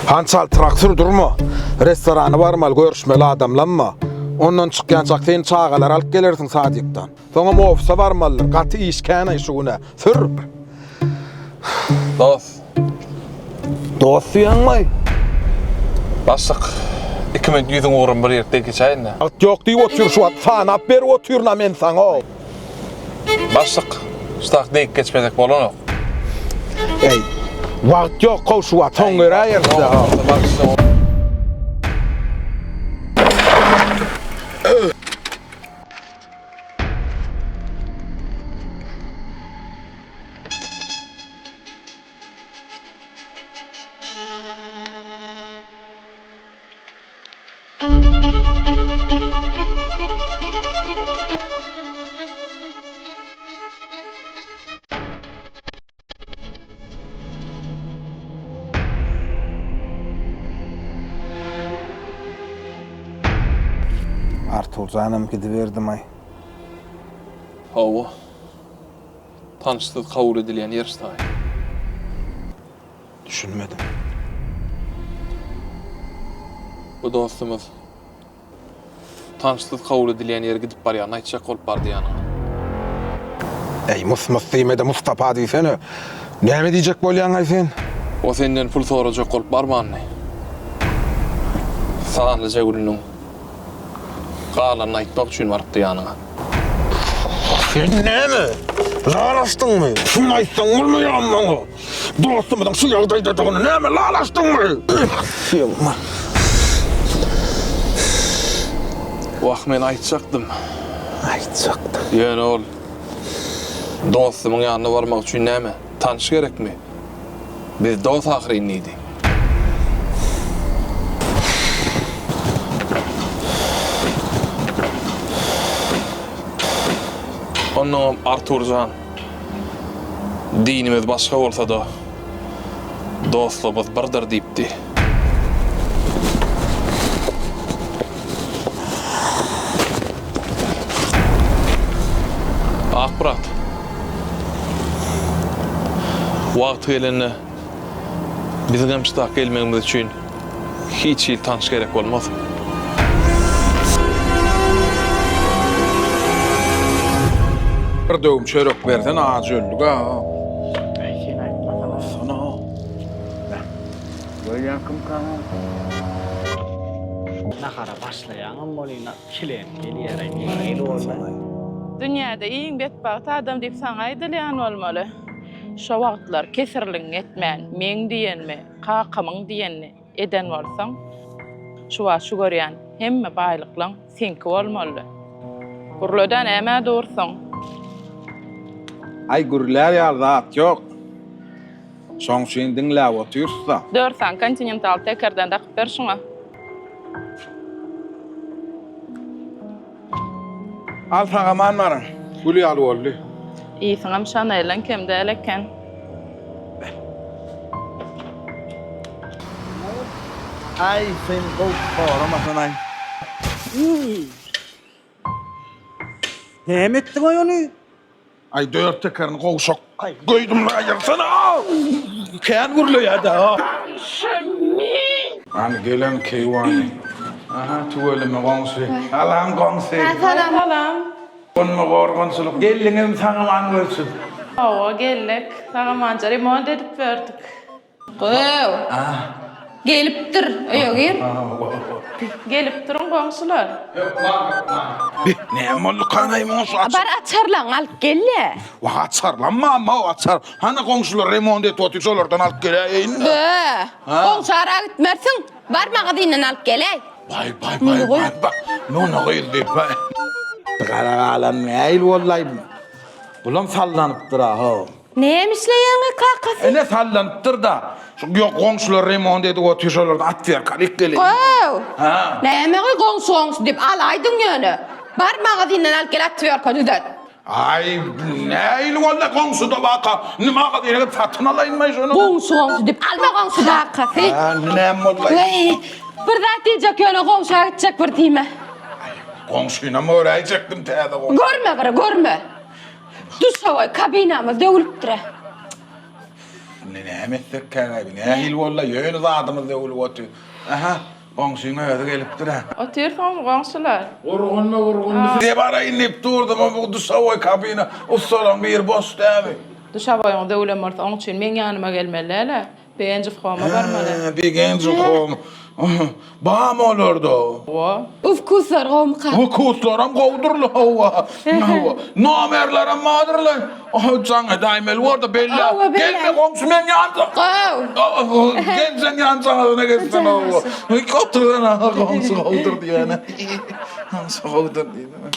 Han çaltrak sür durma. Restorana barmaly görüşmeli adamlamma. Ondan çykýançak sen çagalary alyp gelersiň sadikdan. Soňam ofise barmalydyr. Gaty iş kän-aý şu gün-ä. Sür! Dost. Dost diýýäňmi? Başlyk, iki minut ýüzüň ugrun bir ýerde geçäýin-dä. Wagt ýok diýip otyr şu wagt. Sanap berip otyryn-a men saňa. Başlyk, şu tak degip geçmesek bolanok. Eý, wagt ýok how şu wagt. Soň göräýeris-dä. Arturjanam gidiberdimaý. Hawa. Tanyşsyz kabul edilýän ýer ştaý. Düşünmedim. Bu dostumyz tanyşsyz kabul edilýän ýere gidip barýanyny aýtjak bolup bardy ýanyňa. Eý, mus-mus diýme-de Mustapa diýsene. Näme diýjek bolýaň-aý sen? O senden pul sorajak bolup barmandy. Sanlyja gününiň galanyny aýtmak üçin barypdy ýanyňa. Sen näme, lal açdyňmy? Şuny aýtsaň bolmaýarmy maňa? Dostumyzyň şu ýagdaýdadygyny näme lal açdyňmy? Wah, men aýtjakdym. Aýtjakdym. Ýöne ol dostumyň ýanyna barmak üçin näme, tanyş gerekmi? Biz dost ahyryn diýdi. Onnoňam Artur jan, dinimiz başga bolsa-da, dostlugymyz birdir diýipdi. Akmyrat, wagty gelende biziňem şytak gelmegimiz üçin hiç hili tanyş gerek bolmaz. Bir döwüm çörek bersene aç öldük-ä. Äý sen aýtmasana. Alsana. Görýän kimkaň? Nahara başlaýaňam bolýa, kilen gelýär-aý, nähili boldy? Dünýäde iň betbagt adam diýip saňa aýdylýan bolmaly. Şo wagtlar kesirligiňi etmän, meň diýenimi, kakamyň diýenini eden bolsaň, şu wagt şu görýän hemme baýlyklaň seňki bolmalydy. Gürle-dä nämä dursuň? Aý gürlär ýaly zat ýok. Şoň üçin diňläp otyrys-da. Dört sany Continental tekerden dakyp ber şuňa. Al sag-aman baryň. Gül ýaly boldy. Ysyňam Chanel-den kem däl eken. Aý sen gowy soramasan-aý. Näme etdiň-aý ony? Aý dört tekerini gowşak goýdum aýyrsana. Kän gürleýär-dä. Hany gelen keýwany. Aha tüweleme goňşy. Salam goňşy. Salam. Salam. Gonma gorgançylyk. Geldiňizmi sag-aman görsün. Hawa geldik. Sag-amanja remont edip berdik. Gow. Gelipdir, öýe gir. Gelip duruň goňşular. Bi, näme boldy kanaý muňa şu Bar açarlaňy alyp gel-le. Wah açarlanmam-ow açar. Hany goňşular remont edip otyr şolardan alyp geläýeýin-dä. Bö. Goňşy ara gitmersiň. Bar magazinden alyp geläý. Baý baý baý baý baý. Nuna gyz diýip baý. Gara galan nähili boldy-aý bu? Bulam sallanypdyr-a how. Näme işleýäňi kakasy? Ene sallanypdyr-da. Şu ýok goňşular remont edip otyr şolardan atwerka alyp geleýin. Gow! Ha. Näme gyý goňşy goňşy diýip alaýdyň ýöne. Bar magazinden alyp gel atwerka düzet. Aý nähili boldy goňşuda baka. Indi magazine gidip satyn alaýynmaý şony. Goňşy goňşy diýip alma goňşuda. Kakasy. Ha indi näme boldy? Weý bir zat diýjek ýöne goňşa gitjek bir diýme. Goňşynam göräýjekdim täze goňşy. Görme bir görme. Duşawoý kabinamyz döwülipdir-ä. Indi näme? Näme etsek käbäbi, nähili boldy, ýöne zadymyz döwülip otyr. Aha, goňşyň özi gelipdir-ä. Otyrsyňyzmy goňşular? Gurgunmy, gurgunmy, size baraýyn diýip durdum, bu duşawoý kabina ussalaryň biri boş dämi? Duşawoýyň döwülen bolsa, oň üçin meň ýanyma gelmeli däl-ä. Begenjow homa barmaly. Hä, Begenjow homa. Barmy olarda? Hawa. Wkuslar gowumyka? Wkuslaram gowudyrla, hawa. Hawa. Nomerlerem bardyr-la. Jaň edäýmeli borda, belli. Hawa, belli. Gelme goňşy meň ýanymda. Gow. Gelseň ýanjagazyna gelseň, hawa. Otursana, goňşy gowudyr diýýäne. Goňşy gowudyr diýýäne.